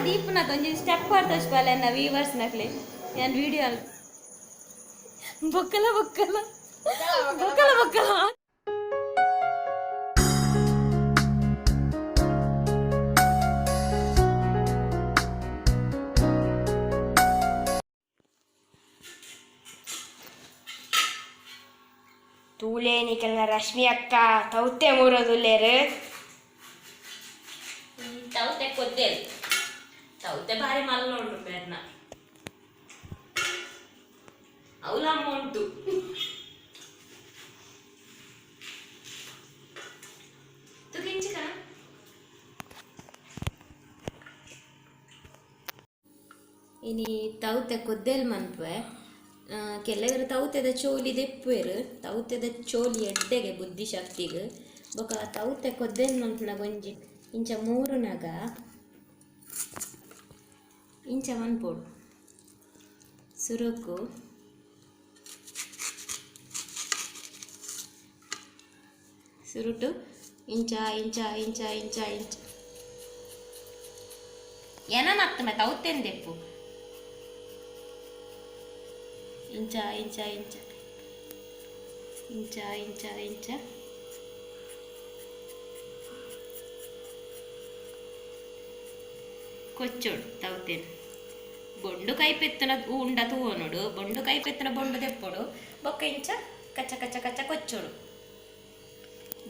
ದೀಪುನ ಒಂಜಿ ಸ್ಟೆಪ್ ತೋಜ್ಪಾಲೆ ಎನ್ನ ವೀವರ್ಸ್ ನಕ್ಲೆ. ಯಾನ್ ವಿಡಿಯೋ ಬೊಕ್ಕಲ ಬೊಕ್ಕಲ ಬೊಕ್ಕಲ ಬೊಕ್ಕಲ. ತೂಲೆ ನಿಕಲ್ನ ರಶ್ಮಿ ಅಕ್ಕ ತೌತೆ ಮೂರದುಲ್ಲೇರು. ತೌತೆ ಕೊದ್ದೆಲ್ ತೌತೆ ಬಾರಿ ಮಲ್ಲ ಉಂಟು ಪೇರ್ನ ಅವಲ ಅಮ್ಮ ಉಂಟು. ತುಗಿಂಚಿಕ ಇನಿ ತೌತೆ ಕೊದ್ದೆಲ್ ಮನ್ಪುವೆ. ಕೆಲವರು ತೌತೆದ ಚೋಲಿ ದೆಪ್ಪುವೆರು. ತೌತೆದ ಚೋಲಿ ಎಡ್ಡೆಗೆ ಬುದ್ಧಿಶಕ್ತಿಗ್. ಬೊಕ ತೌತೆ ಕೊದ್ದೆಲ್ ಮನ್ಪುನಗ ಒಂಜಿ ಇಂಚ ಮೂರುನಗ ಇಂಚ ಮನ್ಪೊಡು. ಸುರುಕು ಸುರುಟು ಇಂಚ ಇಂಚ ಇಂಚ ಇಂಚ ಇಂಚ ಏನನ್ನತ್ತಮೆ ತೌತೆನ್ ದೆಪ್ಪು ಇಂಚ ಇಂಚ ಇಂಚ ಇಂಚ ಇಂಚ ಇಂಚ ಕೊಚ್ಚೊಡು ತೌತೆನ್. ಬೊಂಡು ಕೈಪೆತ್ತನ ಉಂಡ ತೂವೊನೊಡು. ಬೊಂಡು ಕೈಪೆತ್ತನ ಬೊಂಡು ದೆಪ್ಪೊಡು. ಬೊಕ್ಕ ಇಂಚ ಕಚ್ಚ ಕಚ್ಚ ಕಚ್ಚ ಕೊಚ್ಚೊಡು.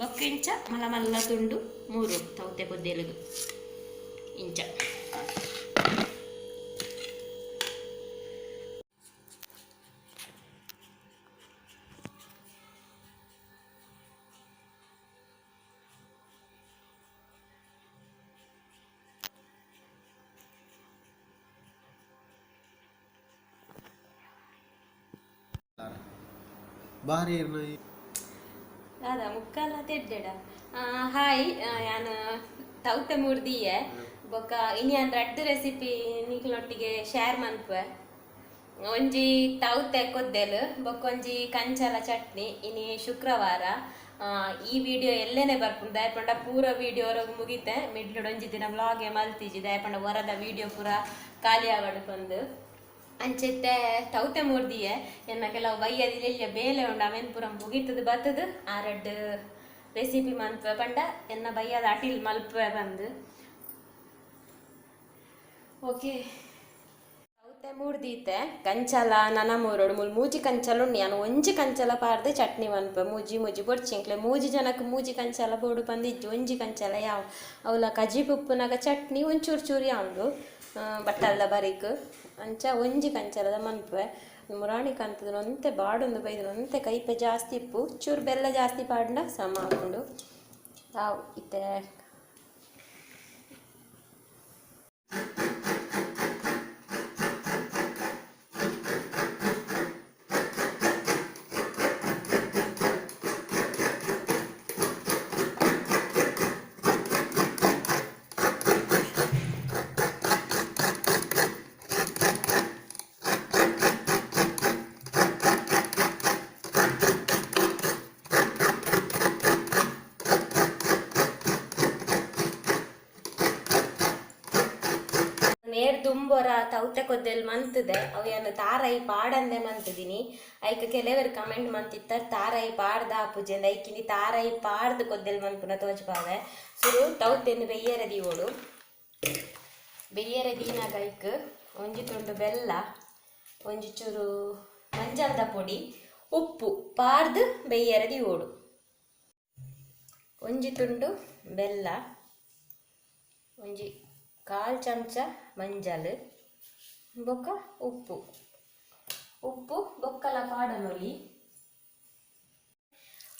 ಬೊಕ್ಕ ಇಂಚ ಮಲ್ಲ ಮಲ್ಲ ತುಂಡು ಮೂರು ತೌತೆ ಕೊದ್ದೆಲುಗು ಇಂಚ. ಬಾರಿ. ದಾದ ಮುಕ್ಕಲ್ಲ ತೆಡ್ಡೆಡ. ಹಾಯ್, ಯಾನ್ ತೌತೆ ಮೂರ್ದಿಯೆ. ಬೊಕ್ಕ ಇನಿ ಯಾನ್ ರಡ್ಡ್ ರೆಸಿಪಿ ನಿಕ್ಲೊಟ್ಟಿಗೆ ಶೇರ್ ಮನ್ಪುವೆ. ಒಂಜಿ ತೌತೆ ಕೊದ್ದೆಲ್ ಬೊಕ್ಕ ಒಂಜಿ ಕಂಚಲ ಚಟ್ನಿ. ಇನಿ ಶುಕ್ರವಾರ. ಈ ವಿಡಿಯೋ ಎಲ್ಲೆನೆ ಬರ್ಪುಂಡು. ದಾಯೆ ಪಂಡ ಪೂರ ವಿಡಿಯೋ ಮುಗಿತೆ ಮಿಡ್ಲುಡ್ ಒಂಜಿ ದಿನ ವ್ಲಾಗ್ ಮಲ್ತಿಜಿ. ದಾಯೆ ಪಂಡ ವರದ ವಿಡಿಯೋ ಪೂರ ಖಾಲಿ ಆವಡ್ ಪಂದ್. ಅಂಚೆತ್ತೆ ತೌತೆ ಮೂರ್ದಿಯೆ. ಎನ್ನ ಕೆಲವು ಬಯ್ಯದಿ ಬೇಲೆ ಉಂಡು ಅವೆನ್ ಪೂರ ಮುಗಿತದ ಬತ್ತದು ಆ ರಡ್ಡ್ ರೆಸಿಪಿ ಮನ್ಪುವೆ ಪಂಡ ಎನ್ನ ಬಯ್ಯದ ಅಟಿಲ್ ಮಲ್ಪುವೆ ಬಂದು. ಓಕೆ, ತೌತೆ ಮೂರ್ದೀತೆ ಕಂಚಲ ನನ ಮೂರೋಡು. ಮೂಲು ಮೂಜಿ ಕಂಚಲ ಉಂಡು. ಯಾನ್ ಒಂಜಿ ಕಂಚಲ ಪಾಡ್ದು ಚಟ್ನಿ ಮನ್ಪುವೆ. ಮೂಜಿ ಮೂಜಿ ಬೊಡ್ಚಿಂಕ್ಲೆ ಮೂಜಿ ಜನಕ್ಕೆ ಮೂಜಿ ಕಂಚಲ ಬೋಡು ಪಂದಿಜ್ಜಿ. ಒಂಜಿ ಕಂಚಲ ಯಾವ ಅವಲ ಕಜಿಪು ಉಪ್ಪುನಾಗ ಚಟ್ನಿ ಒಂಚೂರು ಚೂರು ಯಾವುಂಡು ಬಟ್ಟಲ್ದ ಬರಿಕ್. ಅಂಚ ಒಂಜಿ ಕಂಚಲದ ಮನ್ಪುವೆ. ಮುರಾಣಿ ಕಂತದ ಒಂತೆ ಬಾಡೊಂದು ಬೈದು ಒಂತೆ ಕೈಪೆ ಜಾಸ್ತಿ ಇಪ್ಪು. ಚೂರು ಬೆಲ್ಲ ಜಾಸ್ತಿ ಪಾಡ್ಂಡ ಸಮ ಆಪುಂಡು. ಆವು ಇತ್ತೆ ನೇರ್ ದುಂಬೊರ ತೌತೆ ಕೊದ್ದೆಲ್ ಮಂತುದೆ. ಅವು ಯಾನ್ ತಾರಾಯಿ ಪಾಡಂದೆ ಮಂತುದಿನಿ. ಐಕ್ ಕೆಲವರು ಕಮೆಂಟ್ ಮಂತಿತ್ತಾರೆ ತಾರಾಯಿ ಪಾಡ್ದ ಆಪುಜಿ ಅಂದ್. ಐಕಿನಿ ತಾರಾಯಿ ಪಾಡ್ದ್ ಕೊದ್ದೆಲ್ ಮನ್ಪುನ ತೋಜ್ಪಾವೆ. ಸುರು ತೌತೆನ್ ಬೆಯ್ಯರೆ ದೀವೊಡು. ಬೆಯ್ಯರೆ ದೀನಾಗ ಐಕ್ ಒಂಜಿ ತುಂಡು ಬೆಲ್ಲ, ಒಂಜಿ ಚೂರು ಮಂಜಲ್ದ ಪೊಡಿ, ಉಪ್ಪು ಪಾಡ್ದ್ ಬೆಯ್ಯರೆ ದೀವೊಡು. ಒಂಜಿ ತುಂಡು ಬೆಲ್ಲ, ಒಂಜಿ ಕಾಲ್ ಚಮಚ ಮಂಜಲ್, ಬೊಕ್ಕ ಉಪ್ಪು. ಉಪ್ಪು ಬೊಕ್ಕಲ ಪಾಡೊನೊಲಿ.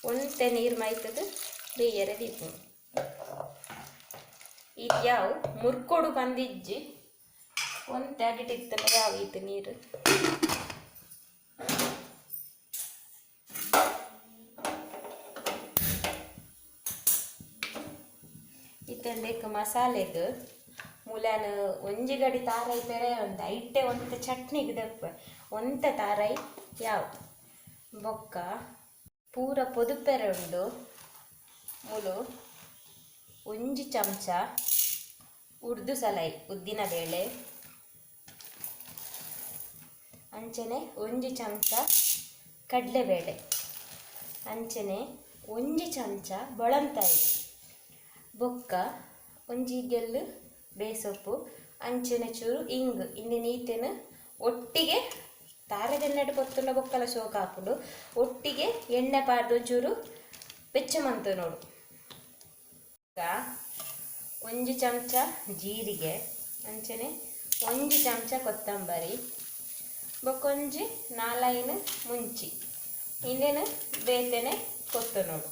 ಒಂತೆ ನೀರು ಮೈತದು ಬೇಯರೆ ದೀಪುನು. ಇದು ಯಾವ ಮುರ್ಕೊಡು ಪಂದಿಜ್ಜಿ. ಒಂತೆ ಅಡಿಟ್ ಇತ್ತಂಡ ಯಾವ ಈತ್ ನೀರು. ಇತ್ತಂದೇಕ್ ಮಸಾಲೆಗ್ ಮೂಲ್ಯಾನ್ ಒಂಜಿ ಗಡಿ ತಾರಾಯಿ ಪೆರೆ ಒಂತೆ ಐಟೆ ಒಂತೆ ಚಟ್ನಿಗ್ ದೆಪ್ಪೆ ಒಂತೆ ತಾರಾಯಿ ಯಾವ. ಬೊಕ್ಕ ಪೂರ ಪೊದುಪೆರೆ ಉಂಡು. ಮೂಲು ಒಂಜಿ ಚಮಚ ಉರ್ದು ಸಲೈ ಉದ್ದಿನ ಬೇಳೆ ಅಂಚನೆ 1 ಚಮಚ ಕಡಲೆಬೇಳೆ ಅಂಚನೆ 1 ಚಮಚ ಬೊಳಂತಾಯಿ ಬೊಕ್ಕ 1 ಗೆಲ್ಲು ಬೇಸೊಪ್ಪು ಅಂಚನೆ ಚೂರು ಇಂಗು ಇಂದು ನೀತೇನು ಒಟ್ಟಿಗೆ ತಾರೆದೆಣ್ಣೆ ಪೊತ್ತುಂಡ ಬೊಕ್ಕಲ ಶೋಕ ಹಾಪುಂಡು ಒಟ್ಟಿಗೆ ಎಣ್ಣೆ ಪಾಡ್ದು ಒಂಚೂರು ಬೆಚ್ಚ ಮಂತು ನೋಡು. 1 ಚಮಚ ಜೀರಿಗೆ ಅಂಚನೆ 1 ಚಮಚ ಕೊತ್ತಂಬರಿ ಬೊಕ್ಕೊಂಜಿ 4 ಮುಂಚಿ ಇನ್ನೇನು ಬೇತೇನೆ ಕೊತ್ತು ನೋಡು.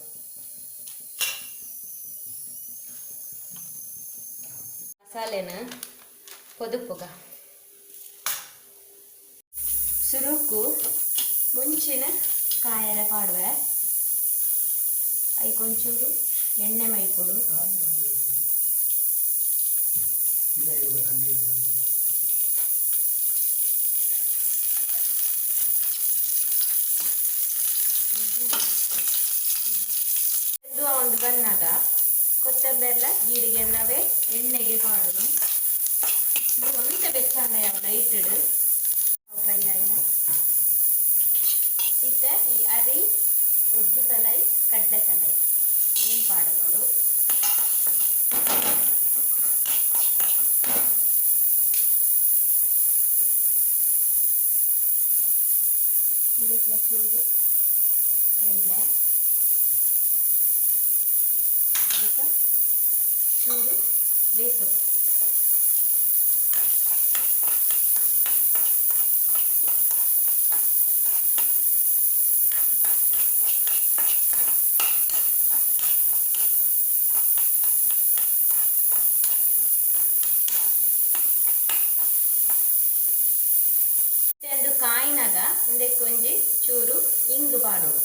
ಮಸಾಲೆನ ಪೊದುಪುಗ ಸುರುಕು ಮುಂಚಿನ ಕಾಯರ ಪಾಡುವೆ ಐಕೊಂಚೂರು ಎಣ್ಣೆ ಮೈಪುಡು ಒಂದು ಬಂದಾಗ ಕೊತ್ತಂಬರಿ ಜೀರಿಗೆ ನಾವೇ ಎಣ್ಣೆಗೆ ಪಾಡುದು. ಒಂತೆ ಬೆಚ್ಚಾಂಡ ಯಾವ ಲೈಟೆಡ್ ಫ್ರೈ ಆಯ್ನ ಇತ್ತೆ ಈ ಅರಿ ಉದ್ದು ತಲೈ ಕಡಲೆ ತಲೈ ಏನು ಪಾಡು ನೋಡು. ಇದಕ್ಕೆ ಚೂರು ಎಣ್ಣೆ ಅದಕ್ಕೆ ಚೂರು ಬೇಸೊಪ್ಪು ಒಂದು ಕಾಯಿನಾಗ ಒಂದಕ್ಕೆ ಒಂಜಿ ಚೂರು ಇಂಗು ಪಾಡೋಡು.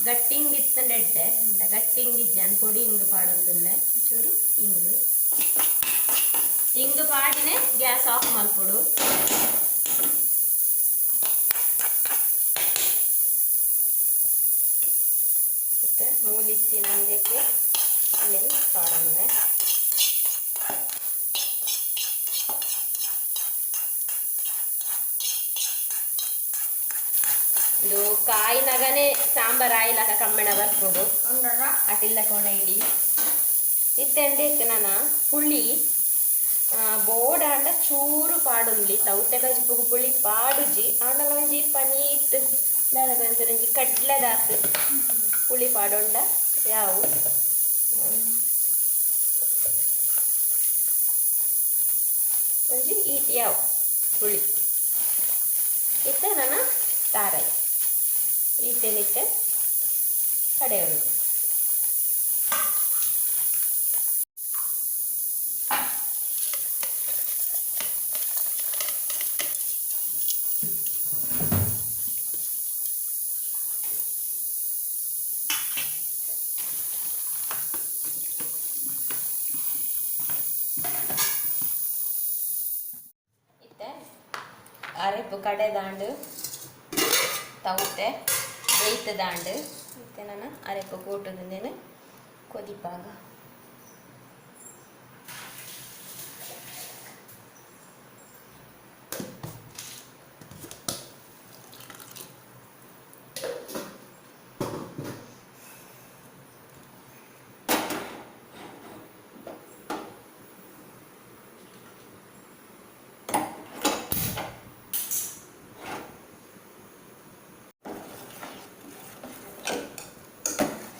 ಗಟ್ಟಿ ಇಂಗ್ ಇತ್ತಂಡ ಎಡ್ಡೆ ಗಟ್ಟಿ ಇಂಗ್ ಇಜ್ಜಾನ್ ಪೊಡಿ ಇಂಗು ಪಾಡೊಂದುಲ್ಲೆ ಚೂರು ಇಂಗು ಇಂಗು ಪಾಡಿನೆ ಗ್ಯಾಸ್ ಆಫ್ ಮಲ್ಪೊಡು. ಇತ್ತೆ ಮೂಲಿತ್ತಿನ ಅಂದಕ್ಕೆ ಅಲ್ಲಿ ಪಾಡೊಂದೆ. ಇದು ಕಾಯಿನಾಗನೆ ಸಾಂಬಾರ್ ಆಯ್ಲಾಕ ಕಮ್ಮೆಣ ಬರ್ಪುಂಡು ಅಟಿಲ್ಲ ಕೋಣ ಇಡಿ ಇತ್ತೆಂಡೆ ನಾನು ಪುಳಿ ಬೋಡಾಂಡ ಚೂರು ಪಾಡುಂಲಿ ಸೌತೆ ಕಜಿಪುಗು ಪುಳಿ ಪಾಡುಜಿ ಆಂಡಲ ಒಂಜಿ ಪನೀತ್ ದಾದ ಒಂಜಿ ಕಡ್ಲೆದಾತ್ ಪುಳಿ ಪಾಡೊಂಡ ಯಾವು ಒಂಜಿ ಈಟ್ ಯಾವು ಪುಳಿ ಇತ್ತೆ ನನ್ನ ತಾರೈ ಈತೇನಿತ್ತೆ ಕಡೆಯನ್ನು ಇತ್ತೆ ಅರೆಪು ಕಡೆದಾಂಡು ತೌತೆ ಬೇಯ್ತದಾಂಡು ಇತ್ತೆ ನಾನು ಅರೆಪು ಕೂಟುದೇನು ಕೊದಿಪಾಗ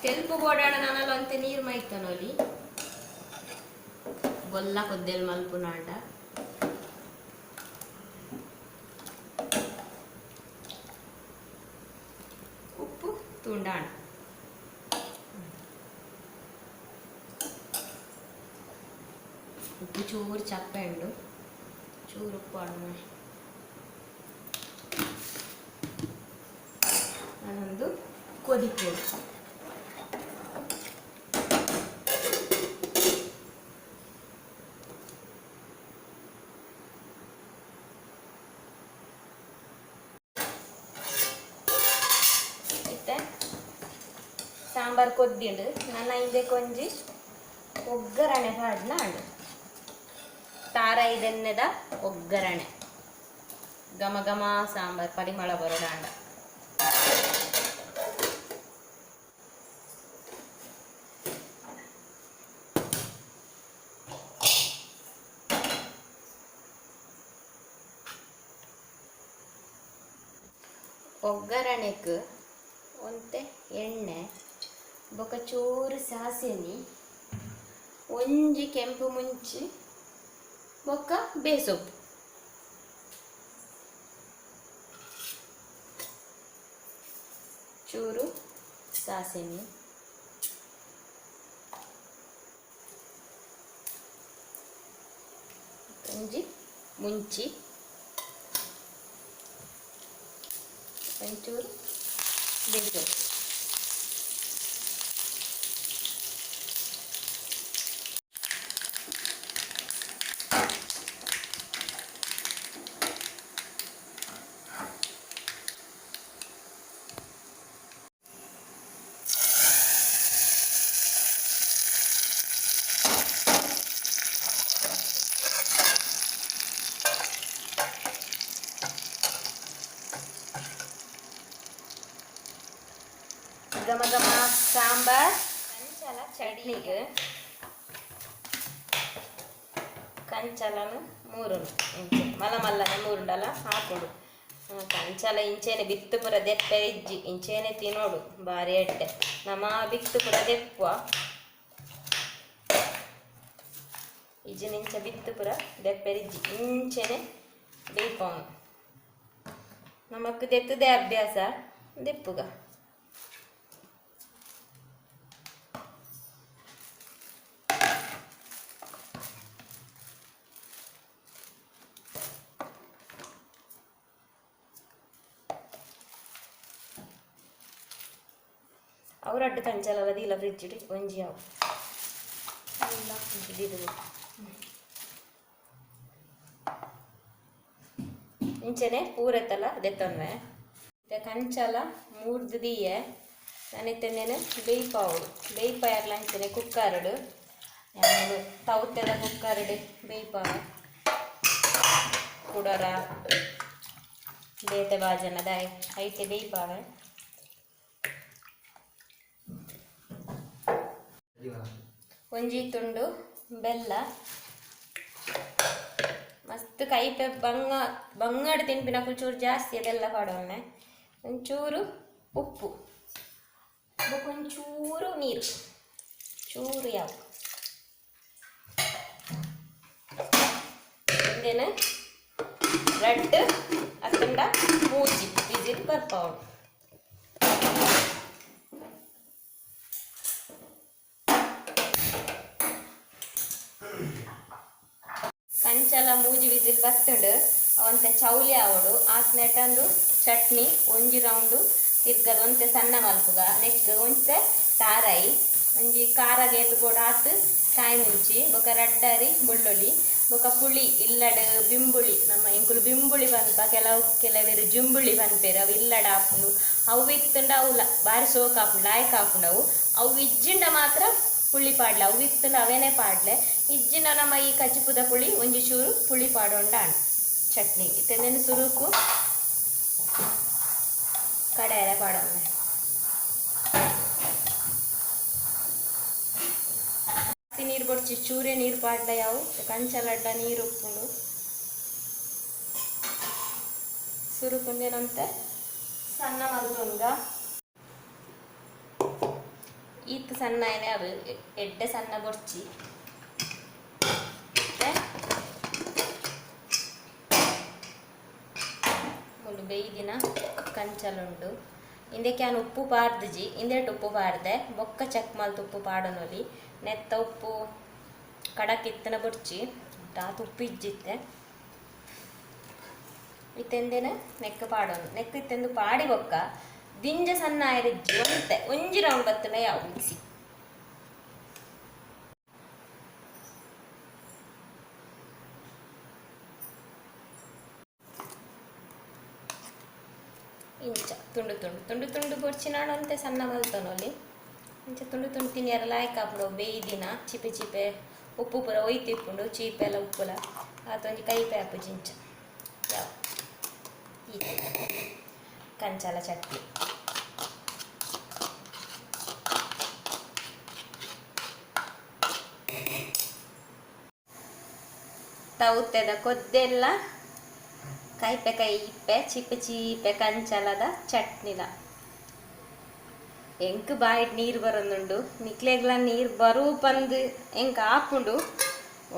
ತೆಲ್ಪು ಬೋಡಾಣ ನಾನಲ್ಲ ನೀರು ಮೈತನೊಲಿ ಬೊಲ್ಲ ಕೊದ್ದೆಲ್ ಮಲ್ಪುನಾಂಡ ಉಪ್ಪು ತುಂಡಾಣ ಉಪ್ಪು ಚೂರು ಚಪ್ಪೆ ಉಂಡು ಚೂರು ಉಪ್ಪು ಆಡೋಣ. ನಾನೊಂದು ಕೊದಿಪೋಡು ಸಾಂಬಾರ್ ಕೊದ್ದಿಂಡು ನನ್ನ ಹಿಂದೆ ಕೊಂಜಿ ಒಗ್ಗರಣೆ ಪಾಡ್ನ ಅಂಡು. ತಾರಾಯಿದೆನ್ನೆದ ಒಗ್ಗರಣೆ ಘಮ ಘಮ ಸಾಂಬಾರ್ ಪರಿಮಳ ಬರೋಡಾಂಡ. ಒಗ್ಗರಣೆಗೆ ಒಂತೆ ಎಣ್ಣೆ ಬೊಕ ಚೂರು ಸಾಸಿನಿ ಒಂಜಿ ಕೆಂಪು ಮುಂಚಿ ಬೊಕ ಬೇಸೊಪ್ಪು. ಚೂರು ಸಾಸಿನಿ ಒಂಜಿ ಮುಂಚಿ ಒಂಚೂರು ಬೇಸೊಪ್ಪು. ಘಮ ಘಮ ಸಾಂಬಾರ್ ಕಂಚಲ ಚಟ್ನಿಗೆ ಕಂಚಲನು ಮೂರುಂಡು ಇಂಚೆ ಮಲ್ಲ ಮಲ್ಲನೆ ಮೂರುಂಡಲ ಹಾಕೊಡು. ಕಂಚಲ ಇಂಚೆನೆ ಬಿತ್ತು ಪೂರ ದೆಪ್ಪೆ ಇಜ್ಜಿ ಇಂಚೆನೆ ತಿನ್ನೋಡು ಬಾರಿ ಎಡ್ಡೆ. ನಮ್ಮ ಬಿತ್ತು ಪೂರ ದೆಪ್ಪುವ ಇಜ್ಜಿನ ಇಂಚೆ ಬಿತ್ತು ಪೂರ ದೆಪ್ಪೆ ಇಜ್ಜಿ ಇಂಚೆನೆ ಬೇಯ್ಪವನು. ನಮಕ್ ದೆತ್ತದೇ ಅಭ್ಯಾಸ ದೆಪ್ಪುಗ. ಅವರಡ್ಡು ಕಂಚಲ ಇಲ್ಲ ಫ್ರಿಜ್ ಇಡಿ ಒಂಜಿ ಅವು ಇಂಚೆನೆ ಪೂರೆತ್ತಲ್ಲ ದೆತ್ತೊನ್ವೆ. ಕಂಚಲ ಮೂರ್ದು ದೀಯೆ ನಾನಿತ್ತೇನೆ ಬೇಯ್ಪಾವಡು ಬೇಯ್ಪಾಯರ್ಲ ಅಂಚನೆ ಕುಕ್ಕರ್ಡು ತೌತೆದ ಕುಕ್ಕರ್ಡು ಬೇಯ್ಪಾವ ಕುಡರ ಬೇತೆ ಬಾಜನದ ಐತೆ ಬೇಯ್ಪಾವೆ. ಒಂಜಿ ತುಂಡು ಬೆಲ್ಲ ಮಸ್ತ್ ಕೈಪೆ ಬಂಗ ಬಂಗಾಡು ತಿನ್ಪಿನಕುಲು ಚೂರು ಜಾಸ್ತಿ ಬೆಲ್ಲ ಪಾಡೊನ್ನೆ. ಒಂಚೂರು ಉಪ್ಪು ಬೊಕ ಒಂಚೂರು ನೀರು ಚೂರು ಯಾವ ಇಂದೇನು ರಡ್ಡ್ ಅತ್ತಂಡ ಮೂಜಿ ವಿಸಿಲ್ ಬರ್ಪಾವಡು. ಕಂಚಲ ಮೂಜಿ ವಿಸಿಲ್ ಬತ್ತುಂಡು ಅವಂತೆ ಚೌಲಿ ಆವಡು ಆತ್ನೆಟಂದು ಚಟ್ನಿ ಒಂಜಿ ರೌಂಡು ತಿರ್ಗದ ಒಂತೆ ಸಣ್ಣ ಮಲ್ಪುಗ ನೆಕ್ ಒಂತೆ ತಾರಾಯಿ ಒಂಜಿ ಖಾರ ಗೇತು ಕೂಡ ಆತು ಕಾಯಿ ಮುಂಚಿ ಬೊಕ ರಡ್ಡರಿ ಬೆಳ್ಳುಳ್ಳಿ ಬೊಕ ಪುಳಿ ಇಲ್ಲಡ್ ಬಿಂಬುಳಿ ನಮ್ಮ ಎಂಕುಲು ಬಿಂಬುಳಿ ಪನ್ಪ ಕೆಲವೇರು ಜುಂಬುಳಿ ಪನ್ಪೇರು ಅವು ಇಲ್ಲಡ ಆಪುಂಡು ಅವು ಇತ್ತುಂಡ ಅವು ಬಾರಿ ಸೋಕ್ ಆಪುಂಡು ಲಾಯ್ಕ್ ಆಪುಂಡು ಅವು ಅವು ಇಜ್ಜಿಂಡ ಮಾತ್ರ ಪುಳಿ ಪಾಡ್ಲೆ ಅವು ಇತ್ತುಂಡ ಅವೇನೇ ಪಾಡ್ಲೆ ಇಜ್ಜಿಂಡ ನಮ್ಮ ಈ ಕಜಿಪುದ ಪುಳಿ ಒಂಜಿ ಚೂರು ಪುಳಿ ಪಾಡೊಂಡ ಚಟ್ನಿ ಇತ್ತಂದೇನು ಸುರುಕು ಕಡೆಯರೆ ಪಾಡೊಂಡೆ. ನೀರು ಬೊಡ್ಚಿ ಚೂರೆ ನೀರು ಪಾಡ್ಲ ಯಾವು ಕಂಚಲಡ್ಡ ನೀರು ಉಪ್ಪುಂಡು ಸುರುಕುಂದೇನಂತೆ ಸಣ್ಣ ಮಲ್ತೊಂಗ ಈತ್ ಸಣ್ಣ ಏನೇ ಅವು ಎಡ್ಡೆ ಸಣ್ಣ ಬೊಡ್ಚಿ. ಮುಳ್ಳು ಬೇಯ್ದಿನ ಕಂಚಲುಂಡು ಇಂದಕ್ಕೆ ನಾನು ಉಪ್ಪು ಪಾರ್ದಿಜಿ ಇಂದೆಟ್ ಉಪ್ಪು ಪಾಡ್ದೆ ಬೊಕ್ಕ ಚೆಕ್ ಮಲ್ತ್ ಉಪ್ಪು ಪಾಡೊನೊಲಿ ನೆತ್ತ ಉಪ್ಪು ಕಡಕ್ ಇತ್ತನ ಬೊಡ್ಚಿ ದಾತ್ ಉಪ್ಪು ಇಜ್ಜಿತ್ತೆ ಇತ್ತೆಂದೇನ ನೆಕ್ ಪಾಡೋನು ನೆಕ್ ಇತ್ತೆಂದು ಪಾಡಿ ಬೊಕ್ಕ ದಿಂಜ ಸಣ್ಣ ಆಯ್ರಿಜ್ಜಿ ಒಂತೆ ಒಂಜಿ ರೌಂಡ್ ಬತ್ತನ ಯಾವ ಮಿಕ್ಸಿ. ಇಂಚ ತುಂಡು ತುಂಡು ತುಂಡು ತುಂಡು ಬೊಡ್ಚಿ ನಾಡಂತೆ ಸಣ್ಣ ಮಲ್ತೊನೊಲಿ ಇಂಚ ತುಂಡು ತುಂಡು ತಿನಿಯರ ಲಾಯ್ಕ್ ಆಪುಂಡು ಬೇಯ್ದಿನ ಚಿಪೆ ಚಿಪೆ ಉಪ್ಪು ಪೂರ ಒಯ್ತು ಇಪ್ಪುಂಡು ಚೀಪೆಲ್ಲ ಉಪ್ಪುಲ ಆತೊಂಜಿ ಕೈಪೆ ಆಪುಜಿ ಇಂಚ ಯಾವ ಈತೆ ಕಂಚಲ ಚಟ್ನಿ. ತೌತೆದ ಕೊದ್ದೆಲ್ಲ ಕೈಪೆ ಕೈಪೆ ಚಿಪ್ಪೆ ಚೀಪೆ ಕಂಚಲದ ಚಟ್ನಿದ. ಎಂಕ್ ಬಾಯಿಡ್ ನೀರು ಬರೊಂದುಂಡು, ನಿಕ್ಲೆಗ್ಲ ನೀರು ಬರು ಪಂದ್ ಎಂಕ್ ಆಪುಂಡು.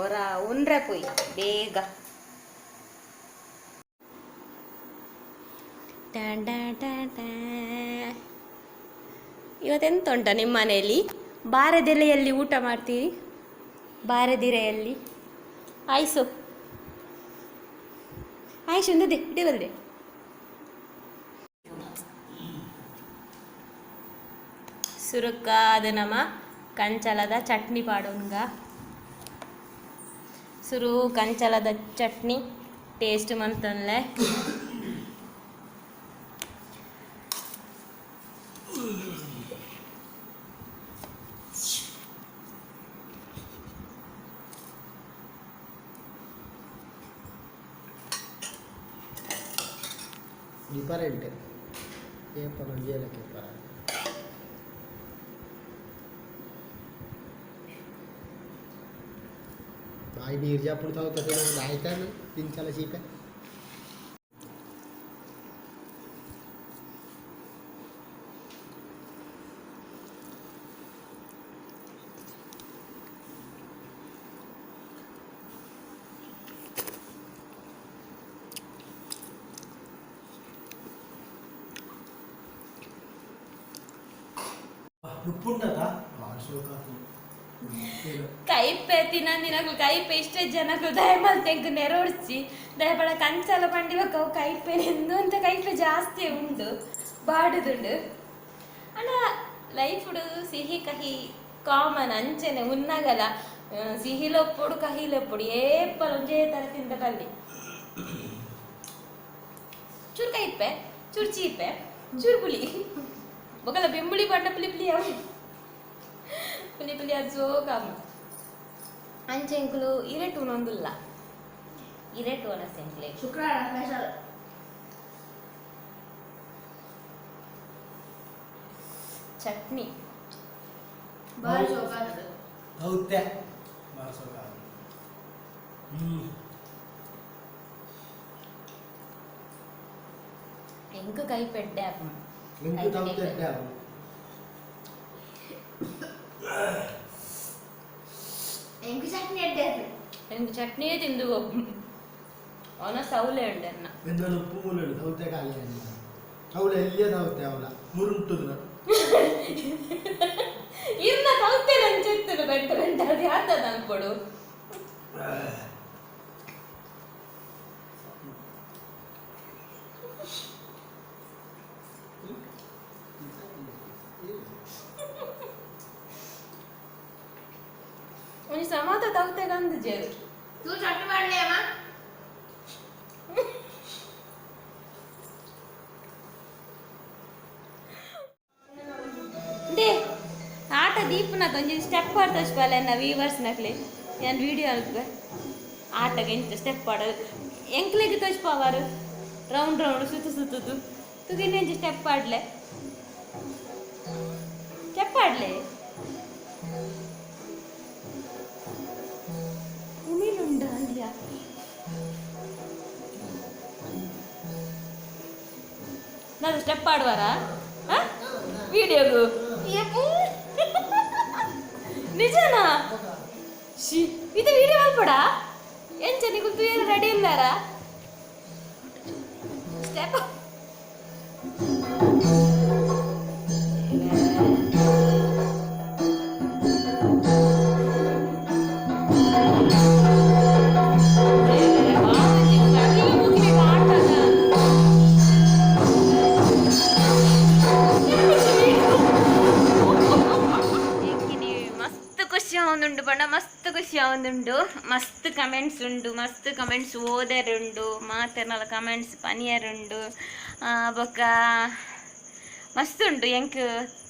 ಒರ ಉಂಡ್ರೆ ಪೋಯಿ ಬೇಗ. ಇವತ್ತೆಂತ ಉಂಟ ನಿಮ್ಮ ಮನೆಯಲ್ಲಿ? ಬಾರೆದೆಲೆಯಲ್ಲಿ ಊಟ ಮಾಡ್ತೀರಿ? ಬಾರೆದಿರೆಯಲ್ಲಿ ಆಯ್ಸು ಆಯ್ಸು ಒಂದದೆ ಇಡೇ ಬಂದೆ. ಸುರುಕಾದ ನಮ್ಮ ಕಂಚಲದ ಚಟ್ನಿ ಪಾಡೋನ್ಗ. ಸುರು ಕಂಚಲದ ಚಟ್ನಿ ಟೇಸ್ಟ್ ಮಂತನ್ಲೆ. ಡಿಫರೆಂಟ್ ಏಪನ ಜೇಲಕ್ಕೆ ಪರ ಬಾಯಿ ನೀರು ಜಾಪುಡು ತಾವು ಆಯ್ತಾನು ತಿಂಚಲ ಚೀಪೆ. ಉಪ್ಪುಂಡದ ಭಾಳ ಶೋಕಾತು. ಕೈಪೆ ತಿನ್ನಂದಿನಕ್ಲು ಕೈಪೆ ಇಷ್ಟೇ ಜನಕ್ಲು ದಯಮಲ್ ತೆಂಕು ನೆರವಡ್ಚಿ ದಯಪಡ ಕಂಚಲ ಪಂಡಿ ಬೊಕ್ಕ ಅವು ಕೈಪೆ ಎಂದು ಅಂತ ಕೈಪೆ ಜಾಸ್ತಿ ಉಂಡು ಬಾಡುದುಂಡು. ಅಣ್ಣ ಲೈಫ್ ಸಿಹಿ ಕಹಿ ಕಾಮನ್ ಅಂಚೆನೆ ಉನ್ನಗಲ ಸಿಹಿಲೊಪ್ಪುಡು ಕಹಿಲೊಪ್ಪುಡು ಏಪಲ ಒಂಜೇ ತರ ತಿಂದ ಬಲ್ಲಿ. ಚೂರು ಕೈಪೆ ಚೂರು ಚೀಪೆ ಚೂರು ಪುಳಿ ಬೊಕಲ ಬೆಂಬುಳಿ ಬಣ್ಣ ಪುಲಿ ಪುಲಿ ಅವು ಪುಲಿ ಪುಲಿ ಅದು ಜೋಕಾಮ. ಅಂಚೆ ಎಂಕುಲು ಇರೆಟು ಉನೊಂದುಲ್ಲ ಇರೆಟು ಒನಸ್ ಎಂಕ್ಲೆ. ಶುಕ್ರವಾರ ಸ್ಪೆಷಲ್. ಚಟ್ನಿ ಬಾರಿ ಶೋಕಾಗ್ತದೆ. ಹೌದೆ ಭಾಳ ಶೋಕಾತು. ಎಂಕ್ ಕೈ ಪೆಡ್ಡೆ ಆಪುಂಡು. ಎಂಕು ತೌತೆ ಎಂಕ್ ಚಟ್ನಿ ಎಡ್ಡೆ ಆತು. ಎಂಕ್ ಚಟ್ನಿಯೇ ತಿಂದು ಅವನ ಸೌಲೆ ಉಂಡೆ ಅನ್ನ. ಎಂದಲು ಉಪ್ಪು ಮುಳ್ಳು ತೌತೆ ಖಾಲಿ ಅವಳ ಎಲ್ಲಿಯ ತೌತೆ ಅವಳ ಮುರುಂಟುದ ಇರ್ನ ತೌತೆ ನಂಚೆತ್ತನು ಬೆಂಟ ಬೆಂಟ ಅದು ಯಾತದ ಅನ್ಕೊಡು. ಒಂಜಿ ಸಮಾತ ತೌತೆ ಗಂದು ಜೇರು. ತೂ ಚಟ್ನಿ ಮಾಡ್ಲಿ ಅಮ್ಮ. They ಆಟ ದೀಪನ ಒಂಜಿ ಸ್ಟೆಪ್ ಆಡ್ತೋಚ್ ಬಲ್ಲ ವೀವರ್ಸ್ ನಕ್ಲೆ ನಾನು ವಿಡಿಯೋ ಅಲ್ಪೆ ಆಟಗೆ ಎಂತ ಸ್ಟೆಪ್ ಆಡೋದು ಎಂಕ್ಲೆಗೆ ತೋಚ್ಪಾವಾರು ರೌಂಡ್ ರೌಂಡ್ ಸುತ್ತು ಸುತ್ತುದು ತುಗಿನ ಎಂಚ ಸ್ಟೆಪ್ ಆಡ್ಲೆ ಸ್ಟೆಪ್ ಆಡ್ಲೆ ಉಮಿಲುಂಡ ಅಲ್ಲಿಯ ನಾನು ಸ್ಟೆಪ್ ಆಡುವಾರ ವಿಡಿಯೋಗು ನಿಜನಾ? She ಇದು ವಿಡಿಯೋ ಮಲ್ಪಡ ಎಂಚ ನಿಗುಲ್ ತುಯೆರೆ ರೆಡಿ ಇಲ್ಲಾರ ಸ್ಟೆಪ್. ಮಸ್ತ್ ಖುಷಿ ಆವೊಂದುಂಡು ಬಣ್ಣ, ಮಸ್ತ್ ಖುಷಿ ಆವೊಂದುಂಡು. ಮಸ್ತ್ ಕಮೆಂಟ್ಸ್ ಉಂಡು, ಮಸ್ತ್ ಕಮೆಂಟ್ಸ್ ಓದರುಂಡು, ಮಾತೆರ್ನಲ ಕಮೆಂಟ್ಸ್ ಪನಿಯರುಂಡು, ಬೊಕ್ಕ ಮಸ್ತ್ ಉಂಡು. ಎಂಕ್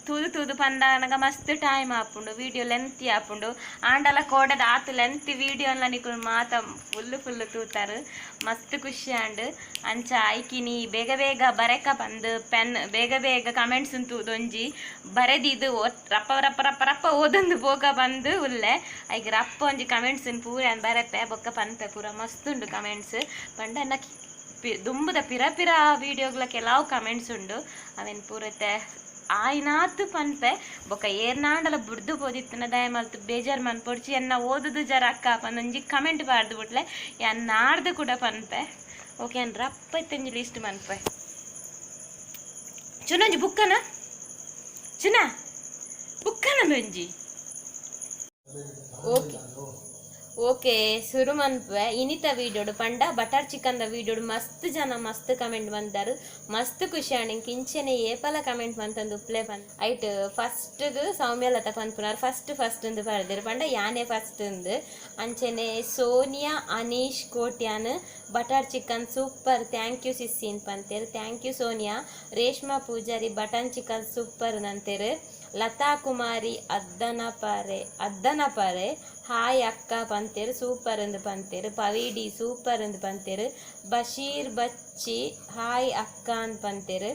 ತೂದು ತೂದು ಪಂದಾನಗ ಮಸ್ತ್ ಟೈಮ್ ಆಪುಂಡು ವಿಡಿಯೋ ಲೆಂತ್ ಆಪುಂಡು ಆಂಡಲ ಕೋಡದ ಆತು ಲೆಂತ್ ವಿಡಿಯೋಲ ನಿಕುಲು ಮಾತ ಫುಲ್ ಫುಲ್ ತೂತಾರು ಮಸ್ತ್ ಖುಷಿ ಆಂಡ್ ಅಂಚ ಐಕಿನಿ ಬೇಗ ಬೇಗ ಬರೆಕ ಪಂದ್ ಪೆನ್ ಬೇಗ ಬೇಗ ಕಮೆಂಟ್ಸ್ ತೂದೊಂಜಿ ಬರೆದಿದ್ದು ರಪ್ಪ ರಪ್ಪ ರಪ್ಪ ರಪ್ಪ ಓದೊಂದು ಪೋಕ ಬಂದು ಉಲ್ಲೆ ಐಕ್ ರಪ್ಪ ಒಂಜಿ ಕಮೆಂಟ್ಸ್ ಪೂರ ಬರೆಪೆ ಬೊಕ್ಕ ಪನ್ಪೆ ಪೂರ ಮಸ್ತ್ ಉಂಡು ಕಮೆಂಟ್ಸ್ ಪಂಡ ಎನ್ನ ದುಂಬುದ ಪಿರ ಪಿರ ವೀಡಿಯೋಗ್ಲ ಕೆಲವು ಕಮೆಂಟ್ಸ್ ಉಂಡು ಅವೆನ್ ಪೂರತೆ ಆಯ್ನಾತ್ ಪನ್ಪೆ ಬೊಕ್ಕ ಏರ್ನಾಂಡಲ ಬುಡ್ದು ಪೋದಿತ್ತನ ದಯ ಮಲ್ತು ಬೇಜಾರ್ ಮನ್ಪೊಡ್ಚಿ ಎನ್ನ ಓದುದು ಜರ ಅಕ್ಕ ಪನ್ನೊಂಜಿ ಕಮೆಂಟ್ ಪಾಡ್ದು ಬಿಟ್ಲೆ ಯಾನ್ ನಾಡ್ದು ಕೂಡ ಪನ್ಪೆ. ಓಕೆ ಅನ್ ರಪ್ಪ ಇತ್ತೊಂಜಿ ಲಿಸ್ಟ್ ಮನ್ಪೆ. ಚುನೊಂಜಿ ಬುಕ್ಕನ ಚುನಾ ಬುಕ್ಕನ ಒಂಜಿ. ಓಕೆ ಓಕೆ ಸುರು ಮನ್ಪೆ ಇನಿತ ವೀಡಿಯೋಡು ಪಂಡ ಬಟರ್ ಚಿಕನ್ದ ವೀಡಿಯೋಡು ಮಸ್ತ್ ಜನ ಮಸ್ತ್ ಕಮೆಂಟ್ ಬಂದಾರು ಮಸ್ತ್ ಖುಷಿ ಆಂಡ್ ಇಂಚೆನೆ ಏಪಲ ಕಮೆಂಟ್ ಮಂತಂದು ಉಪ್ಲೆ ಪನ್ ಐಟ್ ಫಸ್ಟ್ಗ್ ಸೌಮ್ಯಲತ ಪನ್ಪುನಾರ್ ಫಸ್ಟ್ ಫಸ್ಟ್ ಅಂದು ಪರ್ದೆರ್ ಪಂಡ ಯಾನೆ ಫಸ್ಟ್ ಅಂದು ಅಂಚೆನೆ Sonia Anish Kotian butter chicken super thank you ಸಿಸ್ಸಿನ್ ಪಂತೇರು thank you Sonia. Reshma Poojary butter chicken super ನಂತೇರು. Latha ಕುಮಾರಿ ಅದ್ದನಪಾರೆ ಅದ್ದನಪಾರೆ ಹಾಯ್ ಅಕ್ಕ ಪಂತೇರು ಸೂಪರ್ ಎಂದು ಪಂತೇರು. ಪವಿಡಿ ಸೂಪರ್ ಎಂದು ಪಂತೇರು. ಬಶೀರ್ ಬಚ್ಚಿ ಹಾಯ್ ಅಕ್ಕ ಅಂತ ಪಂತೇರು.